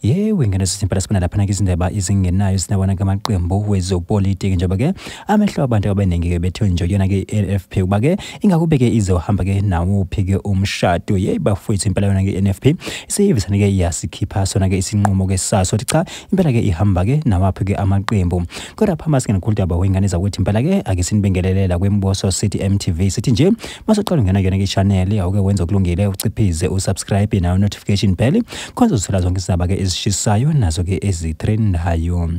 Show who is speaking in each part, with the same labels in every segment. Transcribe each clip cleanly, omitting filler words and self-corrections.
Speaker 1: Yewe ngane sisimpela sibona lapha ke izindaba izingenayo sinabona kamaqembu wezopolitiki njengoba ke amehlo abantu abaningi ke bethe nje kuyona ke i-NFP kuba ke ingakube ke izohamba ke nawuphi ke umshado. Yeyi bafowethu, impela yona ke i-NFP seyivisane ke yasikhipha sona ke isinqumo ke saso ukuthi cha impela ke ihamba ke nawaphi ke amaqembu. Kodwa phambili singene daba wengane zakwethu, impela ke ake sinibingelelela kwemboso sithi MTV, sithi nje masuqala ungena kuyona ke channel awuke wenza okulungile, uciphize usubscribe nayo notification bell khona uzothola zonke izindaba ke ezishisayo nazo ke ezitrendayo.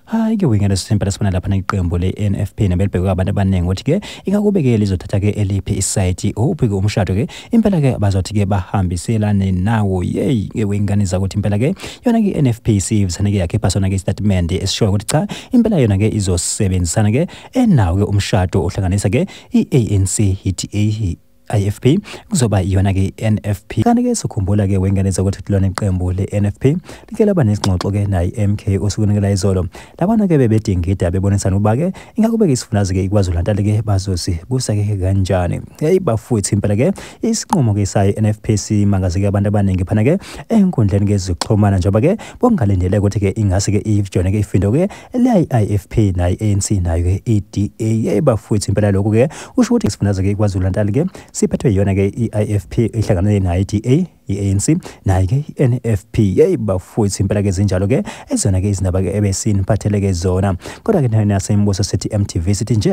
Speaker 1: Hayi ke wengane sisimpela sibona lapha iqembu le-NFP nabelibhekwe abantu abaningi ukuthi ke ingakube ke lizothatha ke eliphi isayiti, uphi ke umshado ke impela ke bazothi ke bahambiselane nawo. Yeyi ke wengane zakuthi impela ke yona ke i-NFP sivisane ke yakhipha sona ke istatement esishoyo ukuthi cha impela yona ke izosebenzisana ke enawo ke umshado ohlanganisa ke i-ANC, i-DA, IFP kuzoba iyona ke NFP. Kanti ke sokhumbula ke wengane zakuthi lona iqembu le-NFP like laba nezingxoxo ke nayi MK osukwini la izolo. Labana ke bebedingida bebonisana ukuba ke ingakube ke isifundaze ke iKwaZulu-Natal ke bazosibusa ke kanjani. Hey bafowethu, impela ke isinqumo ke sayo NFP simangazeke abantu abaningi phana ke enkundleni ke zokuxhumana njengoba ke bongalindele ukuthi ke ingase ke ijone ke ifindo ke le IFP nayi ANC nayo ke iDA. Hey bafowethu, impela lokhu ke usho ukuthi isifundaze ke iKwaZulu-Natal ke siphethwe yona ke i-IFP ihlangane nayo i-DA, i-ANC nayo ke i-NFP. Hey bafowethu, impela ke zinjalo ke ezona ke izindaba ke ebesiniphathele ke zona. Kodwa ke nasembuso sithi MTV sithi nje